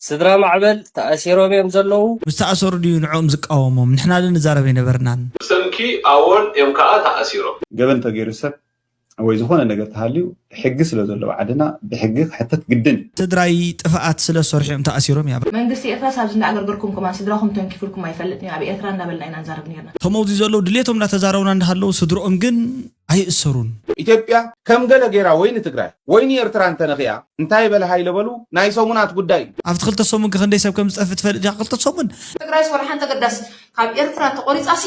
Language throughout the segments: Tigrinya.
ስድራ ማዕበል ተኣሲሮም እዮም ዘለዉ። ምስ ተኣሰሩ ድዩ ንዕኦም ዝቃወሞም? ንሕና ዶ ንዛረብ ኣይነበርናን? ብሰንኪ ኣወል እዮም ከዓ ተኣሲሮም። ገበን ተገይሩ ሰብ ወይ ዝኾነ ነገር ተሃልዩ ሕጊ ስለ ዘለዎ ዓድና ብሕጊ ክሕተት ግድን እዩ። ትግራይ ጥፍኣት ስለ ዝሰርሑ እዮም ተኣሲሮም እያ። መንግስቲ ኤርትራስ ኣብዚ እንዳኣገርገርኩም ከማን ስድራኹም ተንኪፉልኩም ኣይፈልጥን እዩ። ኣብ ኤርትራ እንዳበልና ኢና ንዛረብ ነርና። እቶም ኣብዚ ዘለዉ ድሌቶም እንዳተዛረቡና እንዳሃለዉ ስድርኦም ግን ኣይእሰሩን። ኢትዮጵያ ከም ገለ ገይራ ወይ ንትግራይ ወይ ንኤርትራ እንተነኺኣ እንታይ በለ ሃይለ በሉ ናይ ሰሙናት ጉዳይ እዩ። ኣብቲ ክልተ ሰሙን ከ ክንደይ ሰብ ከም ዝጠፍእ ትፈልጥ ዲኻ? ክልተ ሰሙን። ትግራይስ ወላ ሓንቲ ኣገዳስ ካብ ኤርትራ ተቖሪጻሲ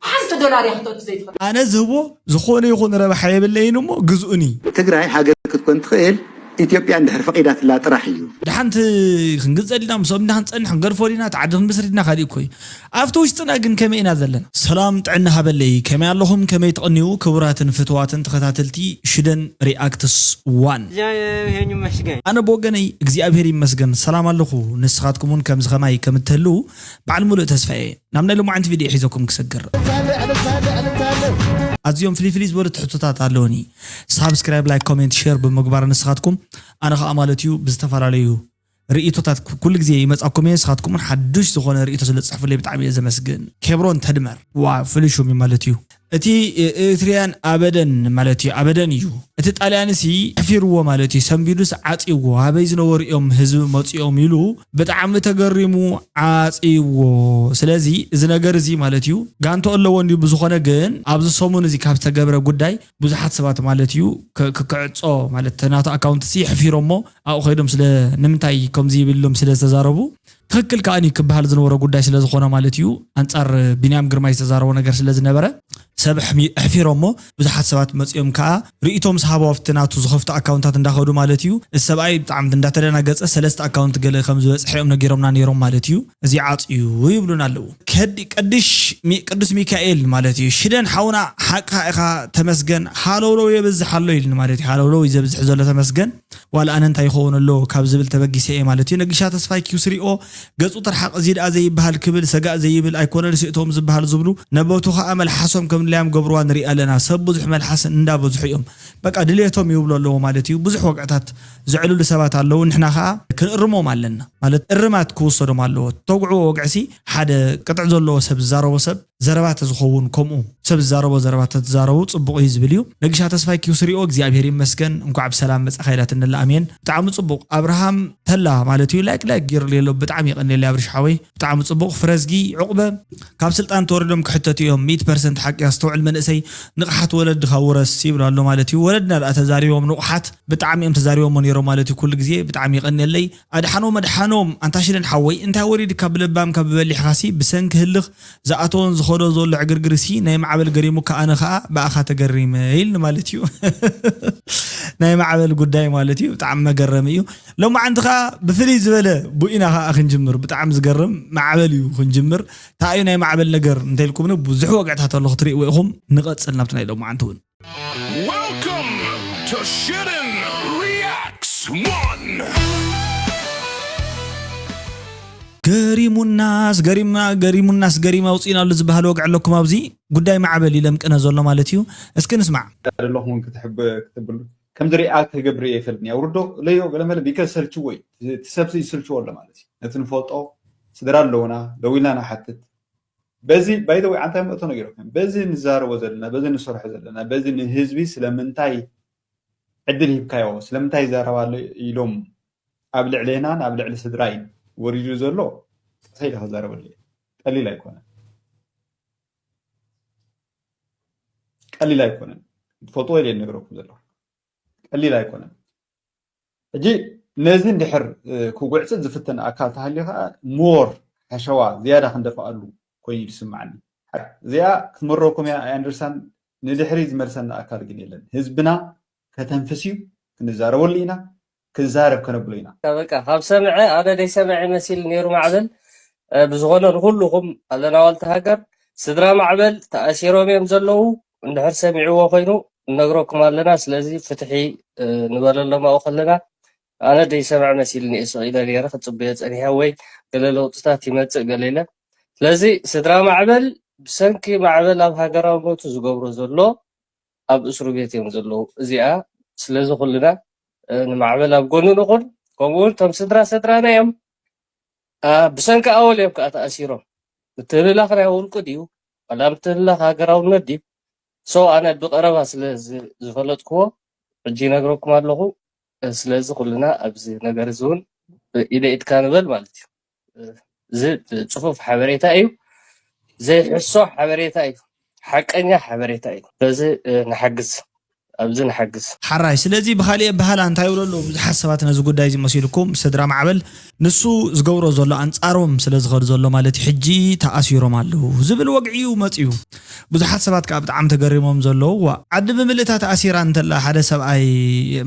ሓንቲ ዶላር እያ ክተእቱ ዘይትኽእል። ኣነ ዝህቦ ዝኾነ ይኹን ረብሓ የብለይን እሞ ግዝኡኒ። ትግራይ ሃገር ክትኮን ትኽእል ኢትዮጵያ እንድሕር ፈቒዳትላ ጥራሕ እዩ። ደሓንቲ ክንግዘ ዲና ምስኦም ዲና ክንፀንሕ ክንገድፎ ዲና እቲ ዓዲ ክንምስርት ዲና ካሊእ እኮ እዩ። ኣብቲ ውሽጥና ግን ከመይ ኢና ዘለና? ሰላም ጥዕና ሃበለይ ከመይ ኣለኹም ከመይ ትቕንዩ ክቡራትን ፍትዋትን ተኸታተልቲ ሽደን ሪኣክትስ ዋን። ኣነ ብወገነይ እግዚኣብሔር ይመስገን ሰላም ኣለኹ። ንስኻትኩም እውን ከምዚ ኸማይ ከም እትህልዉ በዓል ሙሉእ ተስፋ እየ። ናብ ናይ ሎማዓንቲ ቪድዮ ሒዘኩም ክሰግር ኣዝዮም ፍልይ ፍልይ ዝበሉ ትሕቶታት ኣለውኒ። ሳብስክራይብ ላይክ ኮሜንት ሼር ብምግባር ንስኻትኩም ኣነ ኸኣ ማለት እዩ ብዝተፈላለዩ ርእቶታት ኩሉ ግዜ ይመጻኩም እየ። ንስኻትኩም እውን ሓዱሽ ዝኾነ ርእቶ ስለ ትጽሕፉለይ ብጣዕሚ እየ ዘመስግን። ኬብሮን ተድመር ዋ ፍሉይ ሹም እዩ ማለት እዩ። እቲ ኤሪትሪያን ኣበደን ማለት እዩ ኣበደን እዩ። እቲ ጣልያንሲ ኣሕፊርዎ ማለት እዩ ሰንቢዱስ ዓጽይዎ ኣበይ ዝነበሩ እዮም ህዝቢ መጺኦም ኢሉ ብጣዕሚ ተገሪሙ ዓጽይዎ። ስለዚ እዚ ነገር እዚ ማለት እዩ ጋንቶ ኣለዎ እንድዩ ብዝኾነ ግን ኣብዚ ሰሙን እዚ ካብ ዝተገብረ ጉዳይ ብዙሓት ሰባት ማለት እዩ ክክዕጾ ማለት ናቱ ኣካውንት ሲ ሕፊሮሞ ኣብኡ ከይዶም ስለ ንምንታይ ከምዚ ይብል ኢሎም ስለ ዝተዛረቡ ትኽክል ከኣ ክበሃል ዝነበሮ ጉዳይ ስለ ዝኾነ ማለት እዩ ኣንጻር ቢንያም ግርማይ ዝተዛረቦ ነገር ስለ ዝነበረ ሰብ ኣሕፊሮሞ ብዙሓት ሰባት መጺኦም ከኣ ርእይቶም ዝሃቡ ኣብቲ ናቱ ዝኸፍቱ ኣካውንታት እንዳኸዱ ማለት እዩ እቲ ሰብኣይ ብጣዕሚ እንዳተደናገጸ ሰለስተ ኣካውንት ገለ ከም ዝበጽሐ እዮም ነጊሮምና ነይሮም ማለት እዩ እዚ ዓጽዩ ይብሉና ኣለዉ። ከዲ ቅድሽ ሚ- ቅዱስ ሚካኤል ማለት እዩ ሽደን ሓውና ሓቅኻ ኢኻ ተመስገን ሃለውለው የብዝሕ ኣሎ ኢልኒ ማለት እዩ ሃለውለው እዩ ዘብዝሕ ዘሎ ተመስገን ዋላ ኣነ እንታይ ይኸውን ኣሎ ካብ ዝብል ተበጊሰ እየ ማለት እዩ ነጊሻ ተስፋይ ኪውስሪኦ ገጹ ትርሓቕ እዚ ደኣ ዘይበሃል ክብል ሰጋእ ዘይብል ኣይኮነን ስእቶም ዝበሃል ዝብሉ ነበቱ ኸኣ መልሓሶም ከም ድላዮም ገብርዋ ንርኢ ኣለና ሰብ ብዙሕ መልሓስ እንዳበዝሑ እዮም በቃ ድሌቶም ይብሉ ኣለዎ ማለት እዩ ብዙሕ ወግዕታት ዘዕልሉ ሰባት ኣለዉ ንሕና ኸኣ ክንእርሞም ኣለና ማለት እርማት ክውሰዶም ኣለዎ። ተውግዕዎ ወግዕሲ ሓደ ቅጥዕ ዘለዎ ሰብ ዝዛረቦ ሰብ ዘረባ ተዝኸውን ከምኡ ሰብ ዝዛረቦ ዘረባ ተትዛረቡ ጽቡቕ እዩ ዝብል እዩ። ነግሻ ተስፋይ ኪውስሪኦ እግዚኣብሔር ይመስገን እንኳዕ ብሰላም መጻኻ ኢላትኒ ኣሜን። ብጣዕሚ ጽቡቕ ኣብርሃም ተላ ማለት እዩ ላይክ ላይክ ገይሩለይ ኣሎ ብጣዕሚ የቐንየለይ ኣብርሽ ሓወይ ብጣዕሚ ጽቡቕ ፍረዝጊ ዑቕበ ካብ ስልጣን ተወሪዶም ክሕተቱ እዮም ሚእቲ ፐርሰንት ሓቂ ኣስተውዕል መንእሰይ ንቕሓት ወለድኻ ውረስ ይብሉ ኣሎ ማለት እዩ። ወለድና ደኣ ተዛሪቦም ንቑሓት ብጣዕሚ እዮም ተዛሪቦሞ ነይሮም ማለት እዩ። ኩሉ ግዜ ብጣዕሚ የቐንየለይ። ኣድሓኖም ኣድሓኖም ኣንታ ሽደን ሓወይ እንታይ ወሪድካ ብለባምካ ብበሊሕኻሲ ብሰንኪ ህልኽ ዝኣተወን ዝኸዶ ዘሎ ዕግርግርሲ ናይ ማዕበል ገሪሙካ ኣነ ኸኣ ብኣኻ ተገሪመ ኢልኒ ማለት እዩ። ናይ ማዕበል ጉዳይ ማለት እዩ ብጣዕሚ መገረሚ እዩ። ሎማዓንቲ ኸኣ ብፍልይ ዝበለ ቡኢና ኸኣ ክንጅምር ብጣዕሚ ዝገርም ማዕበል እዩ ክንጅምር። እንታይ እዩ ናይ ማዕበል ነገር እንተኢልኩምኒ ብዙሕ ወግዕታት ኣሎ ክትርእይዎ ኢኹም። ንቐጽል ናብቲ ናይ ሎማዓንቲ እውን። Welcome to Shitten Reacts One! ገሪሙናስ ገሪምና ገሪሙናስ ገሪም ኣውፂእናሉ ዝበሃል ወግዒ ኣለኩም ኣብዚ ጉዳይ ማዕበል እዩ ለምቅነ ዘሎ ማለት እዩ እስኪ ንስማዕ ዘለኹም እውን ክትብሉ ከምዚ ሪኣክት ክገብር እየ ይፈልጥ እየ ውርዶ ለዮ ገለመለ ቢከ ሰልችዎ እዩ እቲ ሰብሲ ይስልችዎ ኣሎ ማለት እዩ ነቲ ንፈልጦ ስድራ ኣለውና ደው ኢልና ንሓትት በዚ ባይደወይ ዓንታይ ምእቶ ነጊሮም በዚ ንዛረቦ ዘለና በዚ ንሰርሖ ዘለና በዚ ንህዝቢ ስለምንታይ ዕድል ሂብካዮ ስለምንታይ ይዛረብ ኣሎ ኢሎም ኣብ ልዕሌናን ኣብ ልዕሊ ስድራይን ወሪዱ ዘሎ ጣሰይ ኢለ ክዛረበሉ እየ ቀሊል ኣይኮነን ቀሊል ኣይኮነን ትፈልጥዎ ኢለ ነግረኩም ዘለኹ ቀሊል ኣይኮነን ሕጂ ነዚ እንድሕር ክጉዕፅፅ ዝፍትን ኣካል ተሃልዩ ከዓ ሞር ሓሸዋ ዝያዳ ክንደፍኣሉ ኮይኑ ዝስማዓኒ እዚኣ ክትምረኩም እያ ኣይ ኣንደርስታንድ ንድሕሪ ዝመልሰና ኣካል ግን የለን ህዝብና ከተንፍስ እዩ ክንዛረበሉ ኢና ክንዛረብ ከነብሎ ኢና በቃ ካብ ሰምዐ ኣነ ደይሰምዐ መሲል ነይሩ ማዕበል ብዝኾነ ንኩልኹም ኣለና ዋልታ ሃገር ስድራ ማዕበል ተኣሲሮም እዮም ዘለዉ እንድሕር ሰሚዕዎ ኮይኑ እነግረኩም ኣለና ስለዚ ፍትሒ ንበለሎም ኣብኡ ከለና ኣነ ደይሰምዐ መሲልኒ እየ ስቕ ኢለ ነይረ ክፅበዮ ፀኒሐ ወይ ገለ ለውጥታት ይመፅእ ገለ ኢለ ስለዚ ስድራ ማዕበል ብሰንኪ ማዕበል ኣብ ሃገራዊ ሞቱ ዝገብሮ ዘሎ ኣብ እስሩ ቤት እዮም ዘለዉ እዚኣ ስለዚ ኩልና ንማዕበል ኣብ ጎኑ ንኹን ከምኡ እውን እቶም ስድራ ሰድራና እዮም ብሰንኪ ኣወል እዮም ከዓ ተኣሲሮም። ምትህልላኽ ናይ ውልቂ ድዩ ዋላ ምትህልላኽ ሃገራውነት ድዩ? So ኣነ ብቐረባ ስለ ዝፈለጥክዎ ሕጂ ይነግረኩም ኣለኹ። ስለዚ ኩልና ኣብዚ ነገር እዚ እውን ኢደ ኢድካ ንበል ማለት እዩ። እዚ ጽፉፍ ሓበሬታ እዩ። ዘይሕሶ ሓበሬታ እዩ። ሓቀኛ ሓበሬታ እዩ። በዚ ንሓግዝ፣ ኣብዚ ንሓግዝ። ሓራይ። ስለዚ ብኻሊእ ኣበሃላ እንታይ ይብሎ ኣለዉ ብዙሓት ሰባት ነዚ ጉዳይ እዚ መሲልኩም፣ ስድራ ማዕበል ንሱ ዝገብሮ ዘሎ ኣንጻሮም ስለ ዝኸዱ ዘሎ ማለት እዩ። ሕጂ ተኣሲሮም ኣለዉ ዝብል ወግዒ እዩ መጽዩ። ብዙሓት ሰባት ከዓ ብጣዕሚ ተገሪሞም ዘለዉ፣ ዋ፣ ዓዲ ብምልእታ ተኣሲራ እንተላ ሓደ ሰብኣይ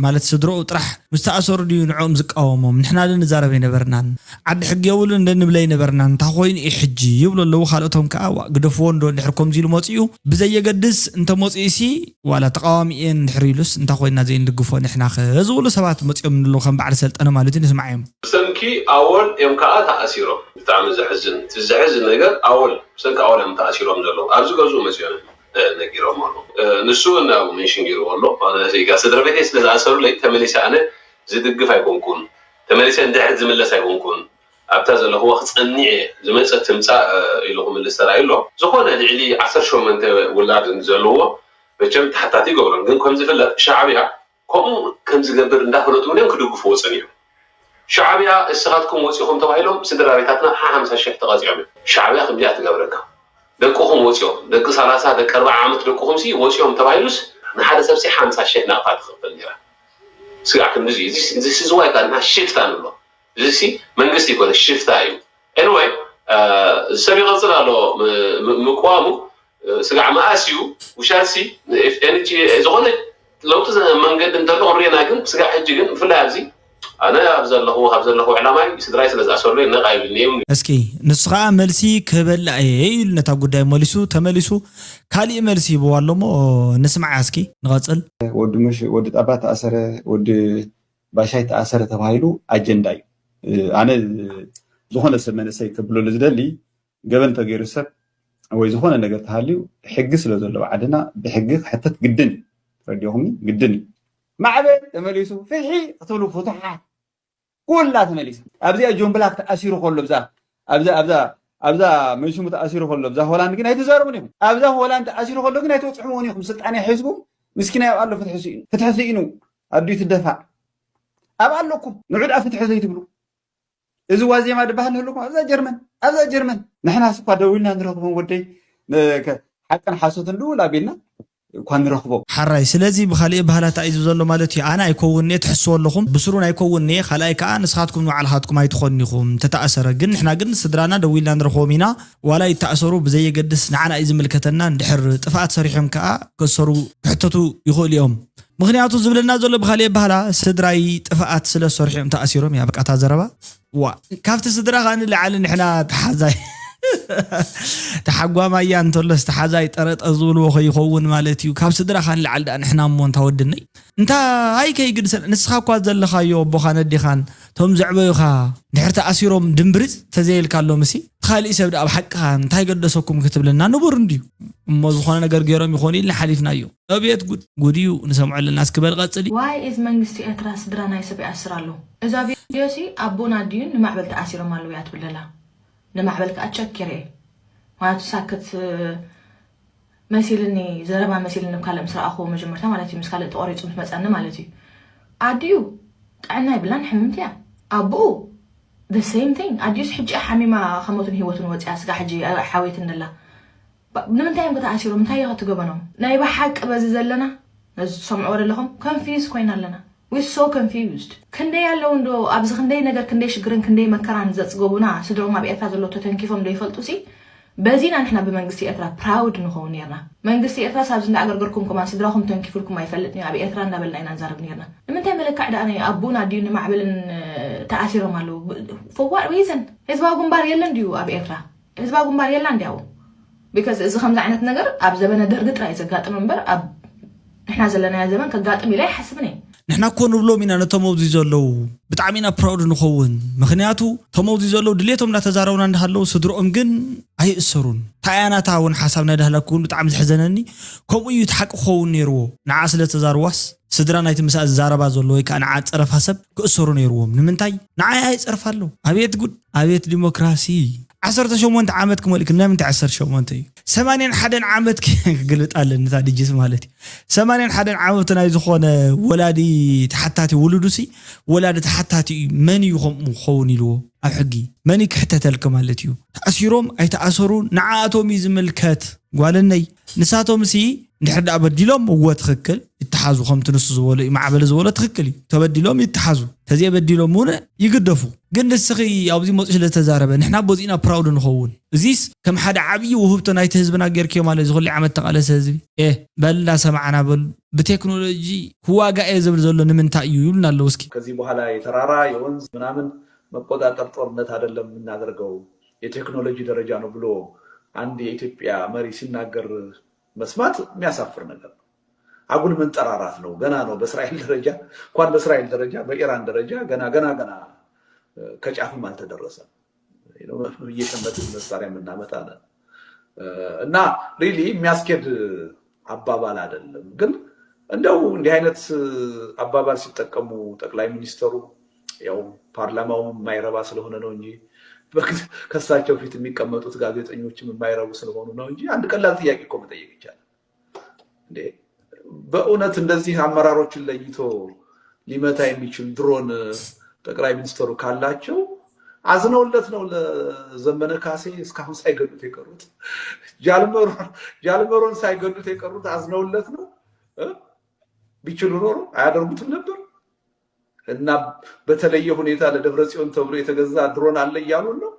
ማለት ስድሮኡ ጥራሕ ምስ ተኣሰሩ ድዩ ንዕኦም ዝቃወሞም? ንሕና ዶ ንዛረብ ኣይነበርናን? ዓዲ ሕጊ የብሉን እንደ ንብል ኣይነበርናን? እንታይ ኮይኑ እዩ ሕጂ? ይብሉ ኣለዉ። ካልኦቶም ከዓ ዋ፣ ግደፍዎ እንዶ እንድሕር ከምዚ ኢሉ መፂኡ ብዘየገድስ እንተመፂኡ ሲ ዋላ ተቃዋሚ እየን እንድሕር ኢሉስ እንታይ ኮይና ዘይንድግፎ ንሕና ከ ዝብሉ ሰባት መፂኦም ኣለዉ ከም በዓል ሰልጠነ ማለት እዩ። ንስማዕ እዮም። ብሰንኪ ኣወል እዮም ከዓ ተኣሲሮም። ብጣዕሚ ዘሕዝን፣ እቲ ዘሕዝን ነገር ኣወል፣ ብሰንኪ ኣወል እዮም ተኣሲሮም ዘለዉ። ኣብዚ ገዝኡ መፂኦም ነጊሮም ኣሎ። ንሱ እውን ኣብኡ ሜንሽን ገይርዎ ኣሎ። ስድራ ቤተይ ስለ ዝኣሰሩለይ ተመሊሰ ኣነ ዝድግፍ ኣይኮንኩን፣ ተመሊሰ እንድሕር ዝምለስ ኣይኮንኩን። ኣብታ ዘለኽዎ ክጸንዕ እየ፣ ዝመጸ ትምጻእ ኢሉ ክምልስ ተራእዩ ኣሎ። ዝኾነ ልዕሊ ዓሰርተ ሸሞንተ ውላድ ዘለዎ መቸም ተሓታቲ ይገብሮም። ግን ከም ዝፍለጥ ሻዕብያ ከምኡ ከም ዝገብር እንዳፈለጡ እውን እዮም ክድግፍዎ ጸኒሖም። ሻዕብያ እስኻትኩም ወጺኹም ተባሂሎም ስድራ ቤታትና ሓምሳ ሽሕ ተቐጺዖም እዮም። ሻዕብያ ከምዚኣ ትገብረካ። ደቅኹም ወጺኦም፣ ደቂ ሰላሳ ደቂ ኣርብዓ ዓመት ደቅኹም ሲ ወጺኦም ተባሂሉስ ንሓደ ሰብ ሲ ሓምሳ ሽሕ ናቕፋ ትኽፈል ነይራ። ስጋዕ ክንዲ እዚ እዚ እዚ ስዝዋይ ቃልና ሽፍታ ንብሎ። እዚ ሲ መንግስቲ ይኮነ ሽፍታ እዩ። Anyway ሰብ ይቐጽል ኣሎ ምቅዋሙ። ስጋዕ መኣስ እዩ ውሻሲ ኤንጂ ዝኾነ ለውጢ መንገዲ እንተሎ ሪና ግን ስጋዕ ሕጂ ግን ብፍላይ ኣብዚ ኣነ ኣብ ዘለኹ ካብ ዘለኹ ዕላማይ ስድራይ ስለ ዝኣሰሉ ነቕ ኣይብልንዮም። እስኪ ንሱ ከዓ መልሲ ክህበላ እየ ኢሉ ነታ ጉዳይ መሊሱ ተመሊሱ ካሊእ መልሲ ይህብዋ ኣሎ እሞ ንስምዓ እስኪ ንቐጽል። ወዲ ሙሽ ወዲ ጣባ ተኣሰረ ወዲ ባሻይ ተኣሰረ ተባሂሉ ኣጀንዳ እዩ። ኣነ ዝኾነ ሰብ መንእሰይ ከብለሉ ዝደሊ ገበን ተገይሩ ሰብ ወይ ዝኾነ ነገር ተሃልዩ ሕጊ ስለ ዘለዎ ዓድና ብሕጊ ክሕተት ግድን እዩ። ረዲኹም ግድን እዩ። ማዕበል ተመሊሱ ፍትሒ ክትብሉ ፍቱሓት ኩላ ተመሊሳ ኣብዚኣ ጆን ብላክ ተኣሲሩ ከሎ ብዛ ኣብዛ ኣብዛ ኣብዛ መንሽሙ ተኣሲሩ ከሎ ብዛ ሆላንድ ግን ኣይትዛረቡን ኢኹም። ኣብዛ ሆላንድ ተኣሲሩ ከሎ ግን ኣይትወፅሕዎን ኢኹም። ስልጣን ሒዝኩም ምስኪናይ ኣብ ኣሎ ፍትሒ ስኢኑ ፍትሒ ስኢኑ ኣዱ ትደፋዕ ኣብ ኣለኩም ንዑ ደኣ ፍትሒ ዘይትብሉ እዚ ዋዜማ ድበሃል ንህልኩም ኣብዛ ጀርመን ኣብዛ ጀርመን ንሕናስ እኳ ደዊልና ንረኽቦም ወደይ ሓቅን ሓሶትን ልውል ኣቢልና እኳ ንረኽቦ። ሓራይ ስለዚ ብኻሊእ ባህላ ተኣይዙ ዘሎ ማለት እዩ ኣነ ኣይከውንየ ትሕስዎ ኣለኹም ብስሩን ኣይከውንየ ካልኣይ ከዓ ንስኻትኩም ንባዕልኻትኩም ኣይትኾኑ ኢኹም ተተኣሰረ ግን ንሕና ግን ስድራና ደዊልና ንረኽቦም ኢና ዋላ ይተኣሰሩ ብዘየገድስ ንዓና እዩ ዝምልከተና እንድሕር ጥፍኣት ሰሪሖም ከዓ ከሰሩ ክሕተቱ ይኽእሉ እዮም ምኽንያቱ ዝብለና ዘሎ ብኻሊእ ባህላ ስድራይ ጥፍኣት ስለ ዝሰርሑ እዮም ተኣሲሮም እያ በቃ እታ ዘረባ ዋ ካብቲ ስድራ ከኣ ንላዕሊ ንሕና ተሓዛይ ተሓጓማያ እንተሎስ ተሓዛይ ጠረጠ ዝብልዎ ከይኸውን ማለት እዩ ካብ ስድራ ከኣ ንላዕሊ ደኣ ንሕና እሞ እንታ ወድነይ እንታይ ከይግድሰን ንስኻ እኳ ዘለኻዮ ኣቦኻን ኣዴኻን ቶም ዘዕበዩኻ ድሕር ተኣሲሮም ድምብርፅ ተዘየልካ ኣሎምሲ ካልእ ሰብ ደኣ ብሓቅኻ እንታይ ገደሰኩም ክትብለና ንቡር እንድዩ እሞ ዝኾነ ነገር ገይሮም ይኾኑ ኢልና ሓሊፍናዮ ኣቤት ጉድ ጉድ እዩ ንሰምዖ ኣለና እስኪ በል ቀፅሊ Why is መንግስቲ ኤርትራ ስድራ ናይ ሰብ ይኣስር ኣሎ እዛ ቪድዮ ሲ ኣቦን ኣዲዩን ንማዕበል ተኣሲሮም ኣለዉ እያ ትብል ዘላ ንማዕበል ከዓ ቸክ ይርኤ ማለት ሳክት መሲልኒ ዘረባ መሲልኒ ካልእ ምስ ረኣኽዎ መጀመርታ ማለት እዩ ምስ ካልእ ተቆሪፁ ምስ መፀኒ ማለት እዩ ኣዲኡ ጥዕና የብላን ሕምምቲ እያ ኣቦኡ the same thing ኣዲኡስ ሕጂ ሓሚማ ከሞትን ህይወትን ወፅያ ስጋ ሕጂ ሓወይትን ደላ ንምንታይ እዮም ተኣሲሮም እንታይ እዩ ትገበኖም ናይ ብሓቂ በዚ ዘለና ነዚ ትሰምዕዎ ዘለኹም confuse ኮይና ኣለና we so confused ክንደይ ኣለዉ እንዶ ኣብዚ ክንደይ ነገር ክንደይ ሽግርን ክንደይ መከራን ዘፅገቡና ስድሮም ኣብ ኤርትራ ዘለዉ ተተንኪፎም ዶ ይፈልጡ ሲ በዚ ኢና ንሕና ብመንግስቲ ኤርትራ proud ንኸውን ነርና መንግስቲ ኤርትራ ሳብዚ እንዳኣገርገርኩም ከማን ስድራኹም ተንኪፉልኩም ኣይፈልጥን እዩ ኣብ ኤርትራ እንዳበልና ኢና ንዛረብ ነርና ንምንታይ መለክዕ ደኣ ናይ ኣቦን ኣዲኡን ንማዕበልን ተኣሲሮም ኣለዉ for what reason ህዝባዊ ግንባር የለን ድዩ ኣብ ኤርትራ ህዝባዊ ግንባር የላን ድያው because እዚ ከምዚ ዓይነት ነገር ኣብ ዘበነ ደርጊ ጥራይ ዘጋጥም እምበር ኣብ ንሕና ዘለናዮ ዘበን ከጋጥም ኢለ ኣይሓስብን እየ ንሕና እኮ ንብሎም ኢና ነቶም ኣብዚ ዘለዉ ብጣዕሚ ኢና ፕራውድ ንኸውን ምኽንያቱ ቶም ኣብዚ ዘለዉ ድሌቶም እንዳተዛረቡና እንዳሃለዉ ስድርኦም ግን ኣይእሰሩን ታያናታ እውን ሓሳብ ናይ ዳህላክ እውን ብጣዕሚ ዝሕዘነኒ ከምኡ እዩ እቲ ሓቂ ክኸውን ነይርዎ ንዓ ስለ ተዛርዋስ ስድራ ናይቲ ምስኣ ዝዛረባ ዘሎ ወይ ከዓ ንዓ ዝፀረፋ ሰብ ክእሰሩ ነይርዎም። ንምንታይ? ንዓይ ኣይፀርፋ ኣሎ። ኣቤት ጉድ! ኣቤት ዲሞክራሲ! ዓሰርተ ሸሞንተ ዓመት ክመልእክ ናይ ምንታይ ዓሰርተ ሸሞንተ እዩ? ሰማንያን ሓደን ዓመት ክግልጥ ኣለኒ እታ ድጅስ ማለት እዩ። ሰማንያን ሓደን ዓመት ናይ ዝኾነ ወላዲ ተሓታቲ ውሉዱሲ ወላዲ ተሓታቲ እዩ። መን እዩ ከምኡ ክኸውን ኢልዎ ኣብ ሕጊ? መን እዩ ክሕተተልክ ማለት እዩ? ተኣሲሮም ኣይተኣሰሩ ንዓኣቶም እዩ ዝምልከት። ጓለነይ ንሳቶም ሲ እንድሕር ደኣ በዲሎም እወ ትኽክል ይተሓዙ፣ ከምቲ ንሱ ዝበሎ እዩ ማዕበለ ዝበሎ ትኽክል እዩ። ተበዲሎም ይተሓዙ፣ ተዘይበዲሎም እውን ይግደፉ። ግን ንስኺ ኣብዚ መፁ ስለ ዝተዛረበ ንሕና በዚእና ፕራውድ ንኸውን። እዚስ ከም ሓደ ዓብዪ ውህብቶ ናይቲ ህዝብና ጌርክዮ ማለት እዚ ኩሉ ዓመት ተቓለሰ ህዝቢ ኤ በልና ሰማዕና በሉ። ብቴክኖሎጂ ክዋጋ እየ ዝብል ዘሎ ንምንታይ እዩ ይብሉና ኣለዉ እስኪ። ከዚህ በኋላ የተራራ የወንዝ ምናምን መቆጣጠር ጦርነት አይደለም የምናደርገው የቴክኖሎጂ ደረጃ ነው ብሎ አንድ የኢትዮጵያ መሪ ሲናገር መስማት የሚያሳፍር ነገር ነው። አጉል መንጠራራት ነው። ገና ነው። በእስራኤል ደረጃ እንኳን በእስራኤል ደረጃ በኢራን ደረጃ ገና ገና ገና ከጫፍም አልተደረሰም። እየሸመትን መሳሪያ የምናመጣ ነን እና really የሚያስኬድ አባባል አይደለም። ግን እንደው እንዲህ አይነት አባባል ሲጠቀሙ ጠቅላይ ሚኒስተሩ ያው ፓርላማው የማይረባ ስለሆነ ነው እንጂ ከሳቸው ፊት የሚቀመጡት ጋዜጠኞችም የማይረቡ ስለሆኑ ነው እንጂ አንድ ቀላል ጥያቄ እኮ መጠየቅ ይቻላል። እንዴ በእውነት እንደዚህ አመራሮችን ለይቶ ሊመታ የሚችል ድሮን ጠቅላይ ሚኒስተሩ ካላቸው አዝነውለት ነው ለዘመነ ካሴ እስካሁን ሳይገሉት የቀሩት። ጃልመሮን ሳይገሉት የቀሩት አዝነውለት ነው። ቢችሉ ኖሮ አያደርጉትም ነበር። እና በተለየ ሁኔታ ለደብረ ጽዮን ተብሎ የተገዛ ድሮን አለ እያሉን ነው።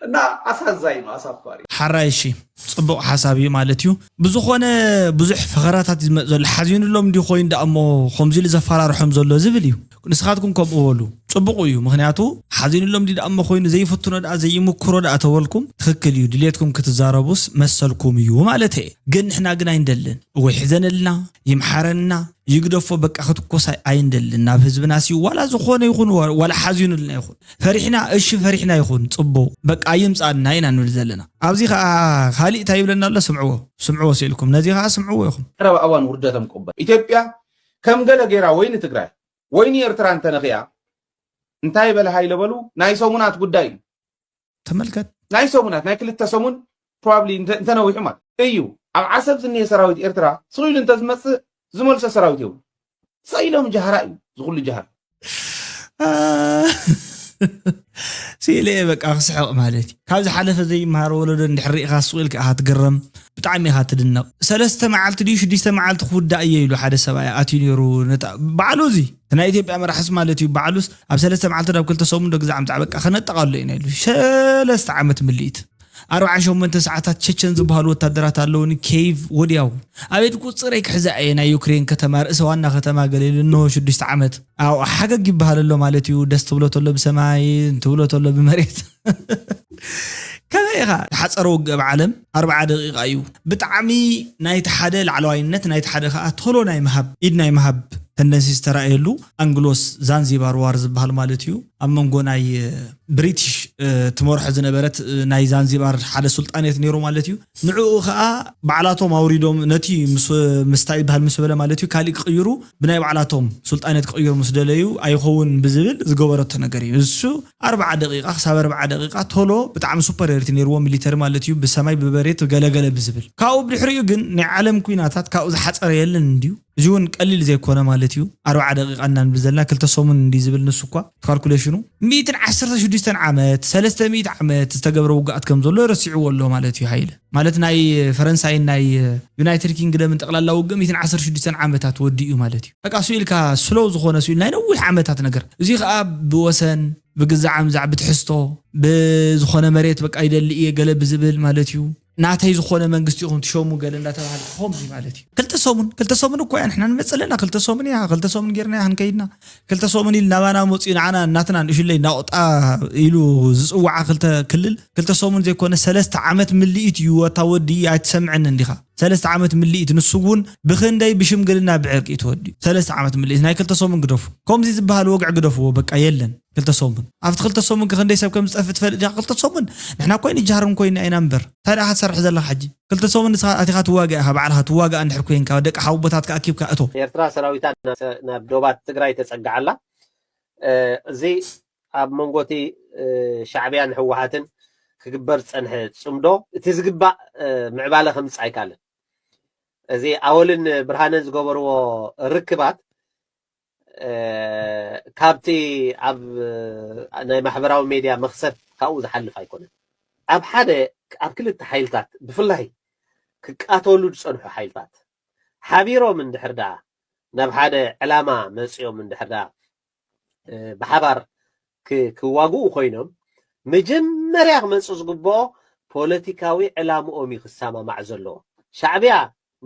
እና አሳዛኝ ነው፣ አሳፋሪ። ሓራይ እሺ፣ ጽቡቕ ሓሳብ እዩ ማለት እዩ። ብዝኾነ ብዙሕ ፈኸራታት እዩ ዝመጽእ ዘሎ። ሓዚኑሎም እንዲ ኮይኑ ደኣ እሞ ከምዚ ኢሉ ዘፈራርሖም ዘሎ ዝብል እዩ። ንስኻትኩም ከምኡ በሉ፣ ጽቡቕ እዩ። ምኽንያቱ ሓዚኑሎም እንዲ ደኣ እሞ ኮይኑ ዘይፍትኖ ደኣ ዘይምክሮ ደኣ ተበልኩም ትኽክል እዩ። ድልየትኩም ክትዛረቡስ መሰልኩም እዩ ማለት እየ። ግን ንሕና ግን ኣይንደልን። ወይ ሒዘንልና ይምሓረና ይግደፎ በቃ ክትኮስ ኣይንደልን ናብ ህዝብና ሲ ዋላ ዝኾነ ይኹን ዋላ ሓዚኑልና ይኹን ፈሪሕና እሺ ፈሪሕና ይኹን ጽቡቕ በቃ ይምጻና ኢና ንብል ዘለና። ኣብዚ ከዓ ካሊእ እንታይ ይብለና ኣሎ ስምዕዎ ስምዕዎ ስኢልኩም ነዚ ከዓ ስምዕዎ ኢኹም። ቀረባ እዋን ውርደቶም ቅበል ኢትዮጵያ ከም ገለ ገይራ ወይ ንትግራይ ወይ ንኤርትራ እንተነኺኣ እንታይ በለ ሃይለ በሉ ናይ ሰሙናት ጉዳይ እዩ። ተመልከት ናይ ሰሙናት ናይ ክልተ ሰሙን probably እንተነዊሑ ማለት እዩ ኣብ ዓሰብ ዝኒሀ ሰራዊት ኤርትራ ስቕ ኢሉ እንተዝመፅእ ዝመልሶ ሰራዊት የብሉ። ስቕ ኢሎም ጃህራ እዩ ዝኩሉ ጃህራ። ስኢለ እየ በቃ ክስሕቕ ማለት እዩ። ካብ ዝሓለፈ ዘይመሃር ወለዶ እንድሕር ርኢኻ ስቕ ኢልካ ኢኻ ትግረም። ብጣዕሚ ኢኻ ትድነቕ። ሰለስተ መዓልቲ ድዩ ሽዱሽተ መዓልቲ ክውዳእ እየ ኢሉ ሓደ ሰብኣይ ኣትዩ ነይሩ። ነታ ባዕሉ እዚ እቲ ናይ ኢትዮጵያ መራሕስ ማለት እዩ ባዕሉስ ኣብ ሰለስተ መዓልቲ ናብ ክልተ ሰሙን ዶ ግዛዕ ምጻዕ በቃ ክነጠቓሉ ኢና ኢሉ። ሰለስተ ዓመት ምልኢት ኣርብዓን ሸሞንተን ሰዓታት ቸቸን ዝበሃሉ ወታደራት ኣለውኒ ኬይቭ ወዲያው ኣቤት ቁፅረይ ክሕዛ እየ ናይ ዩክሬን ከተማ ርእሰ ዋና ከተማ ገለ ኢሉ እንሆ ሽዱሽተ ዓመት ኣው ሓገግ ይበሃል ኣሎ ማለት እዩ ደስ ትብሎ ተሎ ብሰማይ ትብሎ ተሎ ብመሬት ከመይ ኢኻ ሓፀረ ውግእ ኣብ ዓለም ኣርብዓ ደቂቃ እዩ ብጣዕሚ ናይቲ ሓደ ላዕለዋይነት ናይቲ ሓደ ከዓ ቶሎ ናይ ምሃብ ኢድ ናይ ምሃብ ተንደንሲ ዝተራእየሉ ኣንግሎስ ዛንዚባር ዋር ዝበሃል ማለት እዩ ኣብ መንጎ ናይ ብሪቲሽ ትመርሖ ዝነበረት ናይ ዛንዚባር ሓደ ሱልጣኔት ነይሩ ማለት እዩ። ንዕኡ ከዓ ባዕላቶም ኣውሪዶም ነቲ ምስታይ ይበሃል ምስ በለ ማለት እዩ ካሊእ ክቕይሩ ብናይ ባዕላቶም ሱልጣኔት ክቕይሩ ምስ ደለዩ ኣይኸውን ብዝብል ዝገበረቶ ነገር እዩ። እሱ ኣርብዓ ደቂቃ ክሳብ ኣርብዓ ደቂቃ ቶሎ ብጣዕሚ ሱፐሪዮሪቲ ነይርዎ ሚሊተሪ ማለት እዩ ብሰማይ ብበሬት ገለገለ ብዝብል ካብኡ ብድሕሪኡ ግን ናይ ዓለም ኩናታት ካብኡ ዝሓፀረ የለን እንድዩ። እዚ እውን ቀሊል ዘይኮነ ማለት እዩ። ኣርብዓ ደቂቃ እናንብል ዘለና ክልተ ሰሙን እንዲ ዝብል ንሱ እኳ ካልኩሌሽኑ ሚእትን ዓሰርተ ሽዱሽተን ዓመት ሰለስተ ሚእቲ ዓመት ዝተገብረ ውግኣት ከም ዘሎ ረሲዕዎ ኣሎ ማለት እዩ። ሃይለ ማለት ናይ ፈረንሳይን ናይ ዩናይትድ ኪንግደምን ጠቕላላ ውግእ ሚእትን ዓሰርተ ሽዱሽተን ዓመታት ወዲኡ ማለት እዩ። በቃ ስኡ ኢልካ ስሎው ዝኾነ ስኡ ኢል ናይ ነዊሕ ዓመታት ነገር እዚ ከዓ ብወሰን ብግዛዓ ምዛዕ ብትሕዝቶ ብዝኾነ መሬት በቃ ይደሊ እየ ገለ ብዝብል ማለት እዩ። ናተይ ዝኾነ መንግስቲ ኢኹም ትሸሙ ገለ እንዳተባሃለ ከምዚ ማለት እዩ። ክልተ ሰሙን ክልተ ሰሙን እኮ እያ ንሕና ንመፅእ ኣለና ክልተ ሰሙን እያ ክልተ ሰሙን ጌርና ክንከይድና ክልተ ሰሙን ኢል ናባና መፅኡ ንዓና እናትና ንእሽለይ ናቑጣ ኢሉ ዝፅዋዓ ክልተ ክልል ክልተ ሰሙን ዘይኮነ ሰለስተ ዓመት ምልኢት እዩ ኣታ ወዲ ኣይትሰምዕን እንዲኻ ሰለስተ ዓመት ምልኢት ንሱ እውን ብክንደይ ብሽምግልና ብዕርቂ እዩ ተወዲኡ ሰለስተ ዓመት ምልኢት ናይ ክልተ ሰሙን ግደፉ ከምዚ ዝበሃል ወግዒ ግደፍዎ በቃ የለን። ክልተ ሰሙን ኣብቲ ክልተ ሰሙን ክንደይ ሰብ ከም ዝጠፍእ ትፈልጥ ዲኻ? ክልተ ሰሙን ንሕና ኮይን ጃሃርን ኮይና ኢና እምበር እንታይ ደኣ ክትሰርሕ ዘለኻ ሕጂ? ክልተ ሰሙን ንስኻ ኣቲኻ ትዋጋ ኢኻ፣ ባዕልኻ ትዋጋ እንድሕር ኮይንካ ደቂ ሓውቦታትካ ኣኪብካ እቶ። ኤርትራ ሰራዊታ ናብ ዶባት ትግራይ ተጸግዓላ። እዚ ኣብ መንጎቲ ሻዕብያን ህወሓትን ክግበር ዝጸንሐ ጽምዶ እቲ ዝግባእ ምዕባለ ከምጽእ ኣይካለን። እዚ ኣወልን ብርሃነን ዝገበርዎ ርክባት ካብቲ ኣብ ናይ ማሕበራዊ ሜድያ መኽሰብ ካብኡ ዝሓልፍ ኣይኮነን። ኣብ ሓደ ኣብ ክልተ ሓይልታት ብፍላይ ክቃተሉ ዝጸንሑ ሓይልታት ሓቢሮም እንድሕር ደኣ ናብ ሓደ ዕላማ መጺኦም እንድሕር ደኣ ብሓባር ክዋግኡ ኮይኖም መጀመርያ ክመጽእ ዝግብኦ ፖለቲካዊ ዕላምኦም እዩ ክሰማማዕ ዘለዎ። ሻዕብያ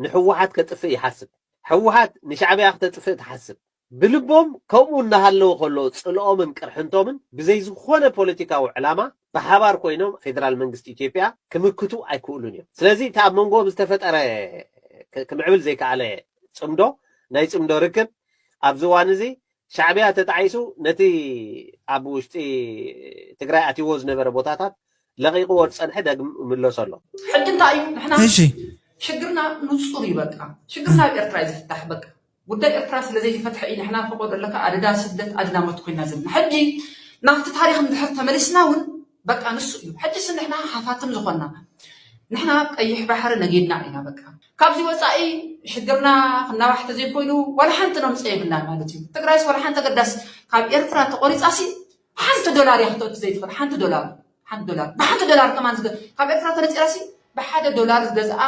ንህወሓት ከጥፍእ ይሓስብ፣ ህወሓት ንሻዕብያ ክተጥፍእ ትሓስብ። ብልቦም ከምኡ እናሃለወ ከሎ ጽልኦምን ቅርሕንቶምን ብዘይ ዝኾነ ፖለቲካዊ ዕላማ ብሓባር ኮይኖም ፌደራል መንግስቲ ኢትዮጵያ ክምክቱ ኣይክእሉን እዮም። ስለዚ እቲ ኣብ መንጎኦም ዝተፈጠረ ክምዕብል ዘይከኣለ ጽምዶ ናይ ጽምዶ ርክብ ኣብዚ እዋን እዚ ሻዕብያ ተጣዒሱ ነቲ ኣብ ውሽጢ ትግራይ ኣትይዎ ዝነበረ ቦታታት ለቒቕዎ ዝጸንሐ ዳግም ይምለሶ ኣሎ። ሕጂ እንታይ እዩ ንሕና እሺ ሽግርና ንጹር እዩ። በቃ ሽግርና ኣብ ኤርትራ እዩ ዝፍታሕ። በቃ ጉዳይ ኤርትራ ስለ ዘይተፈትሐ እዩ ንሕና ፈቆዶ ኣለካ ኣደዳ ስደት ኣደዳ ሞት ኮይና ዘለና። ሕጂ ናብቲ ታሪኽ እንድሕር ተመሊስና እውን በቃ ንሱ እዩ። ሕጂ ስ ንሕና ሃፋትም ዝኾንና ንሕና ቀይሕ ባሕሪ ነጊድና ኢና። በቃ ካብዚ ወፃኢ ሽግርና ክናዋሕ ተዘይኮይኑ ዋላ ሓንቲ ነምፀ የብልና ማለት እዩ። ትግራይስ ዋላ ሓንቲ ገዳስ ካብ ኤርትራ ተቆሪፃ ሲ ሓንቲ ዶላር እያ ክተእቱ ዘይትኽእል። ሓንቲ ዶላር ሓንቲ ዶላር ብሓንቲ ዶላር ከማን ዝገ ካብ ኤርትራ ተነፂራ ሲ ብሓደ ዶላር ዝገዝኣ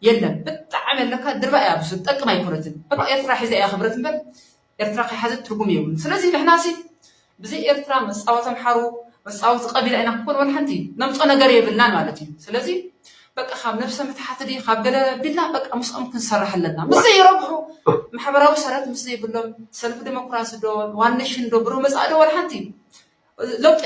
የለን። ብጣዕሚ ኣለካ ድርባ እያ ብሱ ጠቅም ኣይኮነትን። በቃ ኤርትራ ሒዛ እያ ክብረት እምበር ኤርትራ ከይሓዘት ትርጉም የብሉን። ስለዚ ንሕና ሲ ብዘይ ኤርትራ መጻወት ኣምሓሩ መጻወት ቀቢላ ኢና ክኮን ወላ ሓንቲ ነምጾ ነገር የብልናን ማለት እዩ። ስለዚ በቃ ካብ ነብሰ ምትሓት ድዩ ካብ ገለ ቢልና በቃ ምስኦም ክንሰርሕ ኣለና። ምስ ዘይረብሑ ማሕበራዊ ሰረት ምስ ዘይብሎም ሰልፊ ዲሞክራሲ ዶ ዋን ኔሽን ዶ ብሩህ መጻኢ ዶ ወላ ሓንቲ ለውጢ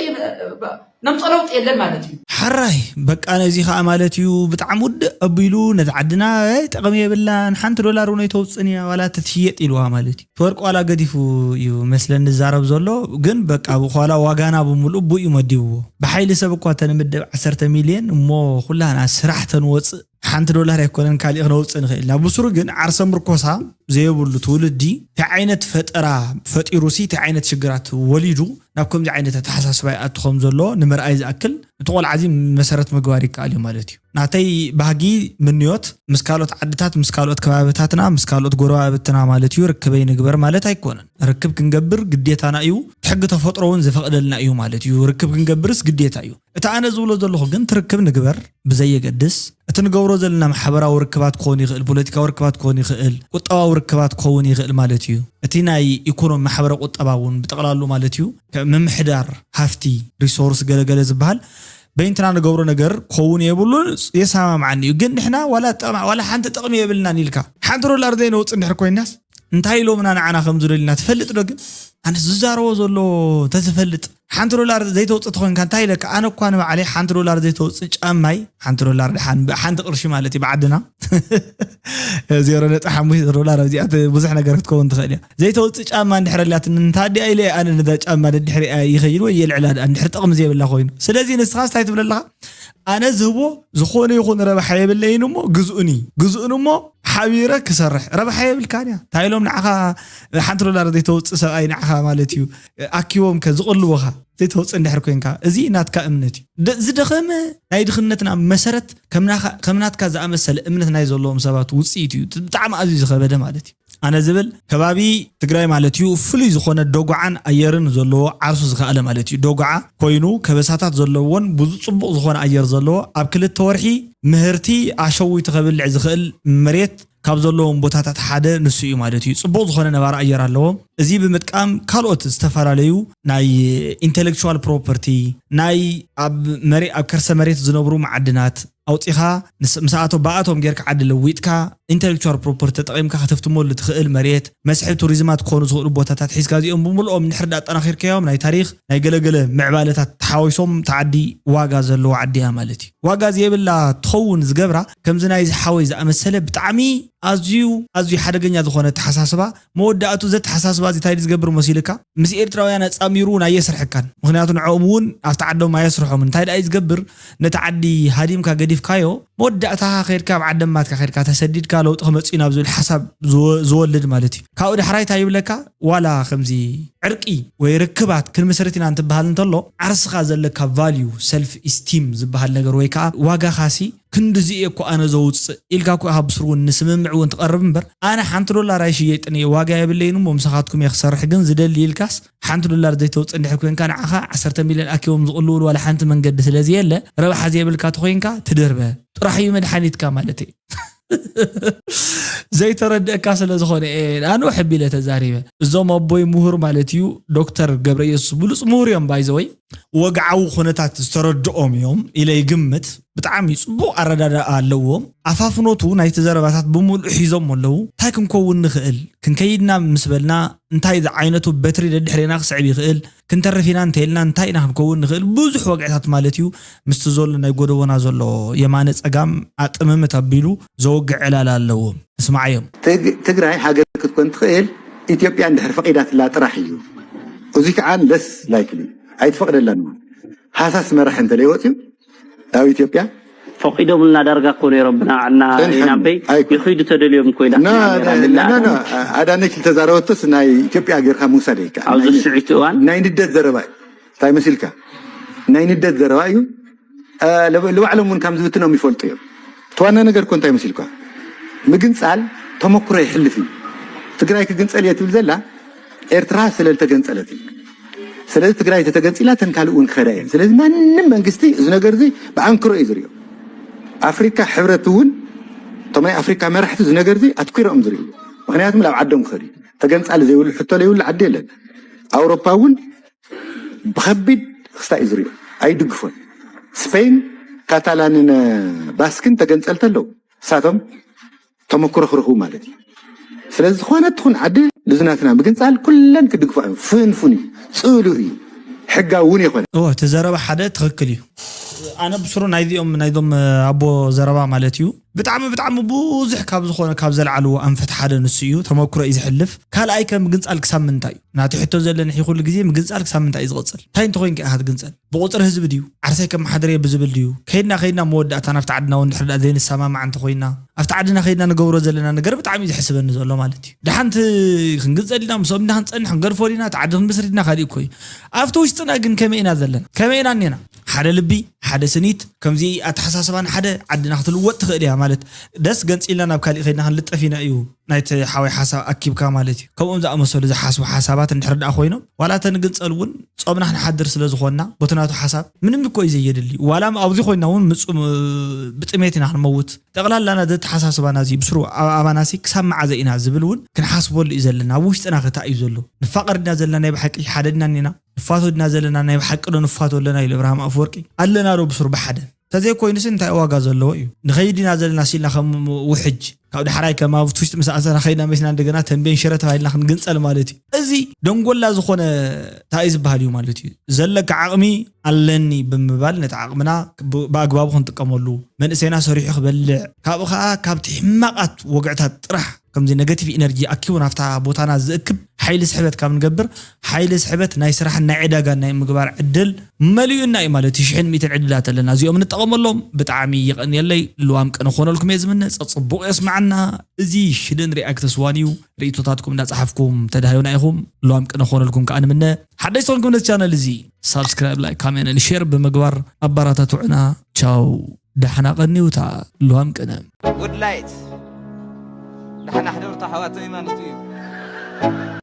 ነምጾ ለውጢ የለን ማለት እዩ። ሓራይ በቃ ነዚ ከዓ ማለት እዩ ብጣዕሚ ውድእ ኣቢሉ ነዚ ዓድና ኣይ ጠቕሚ የብላን ሓንቲ ዶላር እውን ኣይተውፅን እያ ዋላ ተትሽየጥ ኢልዋ ማለት እዩ። እቲ ወርቂ ዋላ ገዲፉ እዩ መስለኒ ዝዛረብ ዘሎ ግን በቃ ብኳላ ዋጋና ብምሉእ ብኡ እዩ መዲብዎ። ብሓይሊ ሰብ እኳ ተንምደብ ዓሰርተ ሚልዮን እሞ ኩላና ስራሕ ተንወፅእ ሓንቲ ዶላር ኣይኮነን ካሊእ ክነውፅእ ንኽእል ኢና። ብስሩ ግን ዓርሰ ምርኮሳ ዘየብሉ ትውልዲ እንታይ ዓይነት ፈጠራ ፈጢሩ ሲ እንታይ ዓይነት ሽግራት ወሊዱ ናብ ከምዚ ዓይነት ኣተሓሳስባ ይኣቱ ከም ዘሎ ንምርኣይ ዝኣክል እቲ ቆልዓ እዚ መሰረት ምግባር ይከኣል እዩ ማለት እዩ። ናተይ ባህጊ ምንዮት ምስ ካልኦት ዓድታት ምስ ካልኦት ከባብታትና ምስ ካልኦት ጎረባብትና ማለት እዩ ርክበይ ንግበር ማለት ኣይኮነን። ርክብ ክንገብር ግዴታና እዩ። እቲ ሕጊ ተፈጥሮ እውን ዝፈቕደልና እዩ ማለት እዩ። ርክብ ክንገብርስ ግዴታ እዩ። እቲ ኣነ ዝብሎ ዘለኹ ግን ትርክብ ንግበር ብዘየገድስ እቲ ንገብሮ ዘለና ማሕበራዊ ርክባት ክኾን ይኽእል፣ ፖለቲካዊ ርክባት ክኾን ይኽእል፣ ቁጠባዊ ርክባት ክኸውን ይኽእል ማለት እዩ። እቲ ናይ ኢኮኖሚ ማሕበረ ቁጠባ እውን ብጠቕላሉ ማለት እዩ ምምሕዳር ሃፍቲ ሪሶርስ ገለገለ ዝበሃል በይንትና ንገብሮ ነገር ክኸውን የብሉን። የሰማምዓኒ እዩ ግን ንሕና ዋላ ጠቕማ ዋላ ሓንቲ ጥቕሚ የብልናን ኢልካ ሓንቲ ዶላር ዘይነውፅ እንድሕር ኮይናስ እንታይ ኢሎምና ንዓና ከም ዝደልዩና ትፈልጥ ዶ? ግን ኣነስ ዝዛረቦ ዘሎ እንተትፈልጥ ሓንቲ ዶላር ዘይተውፅእ ተኮንካ እንታይ ኢለካ? ኣነ እኳ ንባዕለይ ሓንቲ ዶላር ዘይተውፅእ ጫማይ ሓንቲ ዶላር ድሓን ሓንቲ ቅርሺ ማለት እዩ ብዓድና ዜሮ ነጥቢ ሓሙሽተ ዶላር ኣብዚኣ ብዙሕ ነገር ክትከውን ትኽእል እያ። ዘይተውፅእ ጫማ እንድሕር ኣላትኒ እንታ ኣዲኣ ኢለ ኣነ ነዛ ጫማ ደድሕሪኣ ይኸይድ ወይ የልዕላ ድኣ እንድሕር ጥቕሚ ዘይብላ ኮይኑ። ስለዚ ንስኻስ እንታይ ትብል ኣለኻ? ኣነ ዝህቦ ዝኾነ ይኹን ረብሓ የብለይን እሞ ግዝኡኒ ግዝኡን እሞ ሓቢረ ክሰርሕ ረብሓ የብልካን እያ እንታይ ኢሎም ንዓኻ ሓንቲ ዶላር ዘይተውፅእ ሰብኣይ ንዓኻ ማለት እዩ ኣኪቦም ከ ዝቕልቡኻ ዘይተውፅእ እንድሕር ኮንካ እዚ ናትካ እምነት እዩ ዝደኸመ ናይ ድኽነትና መሰረት ከም ናትካ ዝኣመሰለ እምነት ናይ ዘለዎም ሰባት ውፅኢት እዩ ብጣዕሚ ኣዝዩ ዝኸበደ ማለት እዩ ኣነ ዝብል ከባቢ ትግራይ ማለት እዩ ፍሉይ ዝኾነ ደጉዓን ኣየርን ዘለዎ ዓርሱ ዝኸኣለ ማለት እዩ ደጉዓ ኮይኑ ከበሳታት ዘለዎን ብዙ ፅቡቕ ዝኾነ ኣየር ዘለዎ ኣብ ክልተ ወርሒ ምህርቲ ኣሸዊቱ ከብልዕ ዝኽእል መሬት ካብ ዘለዎም ቦታታት ሓደ ንሱ እዩ ማለት እዩ ፅቡቕ ዝኾነ ነባሪ ኣየር ኣለዎም እዚ ብምጥቃም ካልኦት ዝተፈላለዩ ናይ intellectual property ናይ ኣብ መሬ ኣብ ከርሰ መሬት ዝነብሩ መዓድናት ኣውፂኻ ምስኣቶም ብኣቶም ጌርካ ዓዲ ለዊጥካ intellectual property ተጠቒምካ ከተፍትመሉ ትኽእል መሬት መስሕብ ቱሪዝማት ክኾኑ ዝኽእሉ ቦታታት ሒዝካ እዚኦም ብምልኦም እንድሕር ዳ ኣጠናኺርካዮም ናይ ታሪኽ ናይ ገለገለ ምዕባለታት ተሓዊሶም ተዓዲ ዋጋ ዘለዎ ዓዲ እያ ማለት እዩ ዋጋ ዘየብላ ትኸውን ዝገብራ ከምዚ ናይዚ ሓወይ ዝኣመሰለ ብጣዕሚ ኣዝዩ ኣዝዩ ሓደገኛ ዝኾነ ኣተሓሳስባ። መወዳእቱ እዚ ኣተሓሳስባ እዚ እንታይ ዝገብር መሲልካ? ምስ ኤርትራውያን ኣጻሚሩ እውን ኣየስርሐካን። ምኽንያቱ ንዕኦም እውን ኣብቲ ዓዶም ኣየስርሖምን። እንታይ ደኣ እዩ ዝገብር? ነቲ ዓዲ ሃዲምካ ገዲፍካዮ፣ መወዳእታ ከይድካ ኣብ ዓዲ ኣማትካ ከይድካ ተሰዲድካ ለውጢ ክመጽእ እዩ ናብ ዝብል ሓሳብ ዝወ- ዝወልድ ማለት እዩ። ካብኡ ዳሕራይ እንታይ ይብለካ? ዋላ ከምዚ ዕርቂ ወይ ርክባት ክንምስርት ኢና እንትበሃል እንተሎ፣ ዓርስኻ ዘለካ ቫልዩ፣ ሰልፍ ኢስቲም ዝበሃል ነገር ወይ ከዓ ዋጋኻሲ ክንድዚ እየ እኮ ኣነ ዘውፅእ ኢልካ እኮ ኢኻ ብስሩ እውን ንስምምዕ እውን ትቐርብ እምበር፣ ኣነ ሓንቲ ዶላር ኣይሽየጥን እየ፣ ዋጋ የብለይን እሞ ምሳኻትኩም እየ ክሰርሕ ግን ዝደሊ ኢልካስ ሓንቲ ዶላር ዘይተውፅእ እንድሕር ኮንካ ንዓኻ ዓሰርተ ሚልዮን ኣኪቦም ዝቕልውሉ ዋላ ሓንቲ መንገዲ ስለዝየለ ረብሓ ዘይብልካ ተኾይንካ ትድርበ ጥራሕ እዩ መድሓኒትካ ማለት እዩ። ዘይተረድእካ ስለ ዝኾነ እየ ኣነ ሕቢለ ተዛሪበ። እዞም ኣቦይ ምሁር ማለት እዩ ዶክተር ገብረ ኢየሱስ ብሉፅ ምሁር እዮም ባይዘወይ። ወግዓዊ ኩነታት ዝተረድኦም እዮም ኢለ ይግምት። ብጣዕሚ ፅቡቕ ኣረዳድኣ ኣለዎም። ኣፋፍኖቱ ናይቲ ዘረባታት ብምሉእ ሒዞም ኣለዉ። እንታይ ክንከውን ንኽእል? ክንከይድና ምስ በልና እንታይ ዝዓይነቱ በትሪ ደድሕሬና ክስዕብ ይኽእል? ክንተርፍ ኢና እንተኢልና እንታይ ኢና ክንከውን ንኽእል? ብዙሕ ወግዕታት ማለት እዩ። ምስቲ ዘሎ ናይ ጎደቦና ዘሎ የማነ ጸጋም ኣጥምምት ኣቢሉ ዘወግዕ ዕላል ኣለዎም። እስማዓዮም። ትግ- ትግራይ ሃገር ክትኮን ትኽእል ኢትዮጵያ እንድሕር ፈቒዳትላ ጥራሕ እዩ። እዚ ከዓ ለስ ላይክሊ ኣይትፈቕደላን። ሃሳስ መራሕ እንተለይ ወፅዩ ናብ ኢትዮጵያ ፈቒዶምልና ዳርጋ እኮ ነይሮም ብናዕና ጸንሐን። ኢናበይ ኣይኮን። ይኺዱ ተደልዮም እኮ ኢና ና- ና- ና- ና- ኣዳነች ዝተዛረበቶስ ናይ ኢትዮጵያ ጌርካ ምውሳድ ይከኣል። ኣብዚ ናይ- ስዒቱ እዋን ናይ ንደት ዘረባ እዩ። እንታይ መሲልካ? ናይ ንደት ዘረባ እዩ። እ፣ ልብ- ልባዕሎም እውን ከም ዝብትኖም ይፈልጡ እዮም። እቲ ዋና ነገር እኮ እንታይ መሲልካ? ምግንፃል ተመክሮ ይሕልፍ እዩ። ትግራይ ክግንፀል እየ ትብል ዘላ ኤርትራ ስለ ዝተገንፀለት እዩ። ስለዚ ትግራይ ተተገንፂላ ተን ካልእ እውን ክኸዳ እየን። ስለዚ ማንም መንግስቲ እዚ ነገር እዚ ብኣንክሮ እዩ ዝሪኦ። ኣፍሪካ ሕብረት እውን እቶም ናይ ኣፍሪካ መራሕቲ እዚ ነገር እዚ ኣትኩሮም ዝሪኦ። ምክንያቱም ናብ ዓዶም ክኸዱ እዩ። ተገንፃሊ ዘይብሉ ሕቶ ዘይብሉ ዓዲ የለን። ኣውሮፓ እውን ብኸቢድ ክስታይ እዩ ዝሪኦ። ኣይድግፎን። ስፔን ካታላንን ባስክን ተገንፀልቲ ኣለዉ። እሳቶም ተመክሮ ክረኽቡ ማለት እዩ። ስለዚ ዝኾነት ትኹን ዓዲ ልዝናትና ምግንፃል ኩለን ክድግፋ እዮም። ፍንፉን እዩ፣ ፅሉእ እዩ፣ ሕጋዊ እውን የኾነ። እወ እቲ ዘረባ ሓደ ትኽክል እዩ። ኣነ ብስሩ ናይዚኦም ናይዞም ኣቦ ዘረባ ማለት እዩ ብጣዕሚ ብጣዕሚ ብዙሕ ካብ ዝኾነ ካብ ዘልዓልዎ ኣንፈት ሓደ ንሱ እዩ። ተመክሮ እዩ ዝሕልፍ። ካልኣይ ከ ምግንፃል ክሳብ ምንታይ እዩ ናቲ ሕቶ ዘለኒ? ኩሉ ግዜ ምግንፃል ክሳብ ምንታይ እዩ ዝቕፅል? እንታይ እንተኮይንካ ኢኻ ትግንፀል? ብቁፅሪ ህዝቢ ድዩ? ዓርሰይ ከመሓድር እየ ብዝብል ድዩ? ከይድና ከይድና መወዳእታ ናብቲ ዓድና እውን ድሕሪ ደኣ ዘይንሰማማዕ እንተኮይና ኣብቲ ዓድና ከይድና ንገብሮ ዘለና ነገር ብጣዕሚ እዩ ዘሕስበኒ ዘሎ ማለት እዩ። ደሓንቲ ክንግንፀል ኢና ምስኦም ኢና ክንፀንሕ ክንገድፎ ዲና እቲ ዓዲ ክንምስርት ኢና ካሊእ እኮ እዩ። ኣብቲ ውሽጥና ግን ከመይ ኢና ዘለና? ከመይ ኢና እኔና? ሓደ ልቢ ሓደ ስኒት ከምዚ ኣተሓሳስባን ሓደ ዓድና ክትልወጥ ትኽእል እያ ማለት ደስ ገንፂልና ናብ ካሊእ ከይድና ክንልጠፍ ኢና እዩ ናይቲ ሓወይ ሓሳብ ኣኪብካ ማለት እዩ። ከምኦም ዝኣመሰሉ ዝሓስቡ ሓሳባት እንድሕር ደኣ ኮይኖም ዋላ ተንግንፀል እውን ጾምና ክንሓድር ስለ ዝኾንና ቦቲ ናቱ ሓሳብ ምንም እኮ እዩ ዘየድሊ። ዋላ ኣብዚ ኮይንና እውን ምፁ ብጥሜት ኢና ክንመውት። ጠቕላላና ዘተሓሳስባና እዚ ብስሩ ኣባናሲ ክሳብ መዓዘ ኢና ዝብል እውን ክንሓስበሉ እዩ ዘለና። ኣብ ውሽጥና ከታ እዩ ዘሎ ንፋቐር ድና ዘለና ናይ ብሓቂ ሓደ ድና እኒና ንፋቶ ድና ዘለና ናይ ብሓቂ ዶ ንፋቶ ኣለና ኢሉ እብርሃም ኣፍወርቂ ኣለና ዶ ብስሩ ብሓደ ተዘይኮይኑስ እንታይ ዋጋ ዘለዎ እዩ? ንኸይድ ኢና ዘለና ሲልና ከም ውሕጅ ካብ ዳሕራይ ከም ኣብ ትውሽጢ ምስ ኣሰና ኸይድና መሲና እንደገና ተንቤን ሽረ ተባሂልና ክንግንፀል ማለት እዩ። እዚ ደንጎላ ዝኾነ እንታይ ዝበሃል እዩ ማለት እዩ። ዘለካ ዓቕሚ ኣለኒ ብምባል ነቲ ዓቕምና ብኣግባቡ ክንጥቀመሉ መንእሰይና ሰሪሑ ክበልዕ ካብኡ ከዓ ካብቲ ሕማቓት ወግዕታት ጥራሕ ከምዚ ነገቲቭ ኢነርጂ ኣኪቡ ናብታ ቦታና ዝእክብ ሓይሊ ስሕበት ካብ ንገብር ሓይሊ ስሕበት ናይ ስራሕን ናይ ዕዳጋን ናይ ምግባር ዕድል መሊኡና እዩ ማለት እዩ። ሽሕን ሚእትን ዕድላት ኣለና እዚኦም ንጠቐመሎም። ብጣዕሚ ይቐንየለይ ልዋም ቅነ ክኾነልኩም እየ ዝምነ። ፀፅቡቕ የስማዓና። እዚ ሽደን ሪኣክተስ ዋን እዩ። ርኢቶታትኩም እንዳፀሓፍኩም ተዳህዩና ኢኹም። ልዋም ቅነ ክኾነልኩም ከዓ ንምነ። ሓደሽ ዝኾንኩም ነዚ ቻነል እዚ ሳብስክራይብ ላይክ ካሜንትን ሼር ብምግባር ኣባራታትዑና። ቻው። ዳሕና ቀንዩታ ልዋም ቅነ። ጉድ ላይት ዳሕና ሕደሩታ ኣሕዋተይ ማለት እዩ።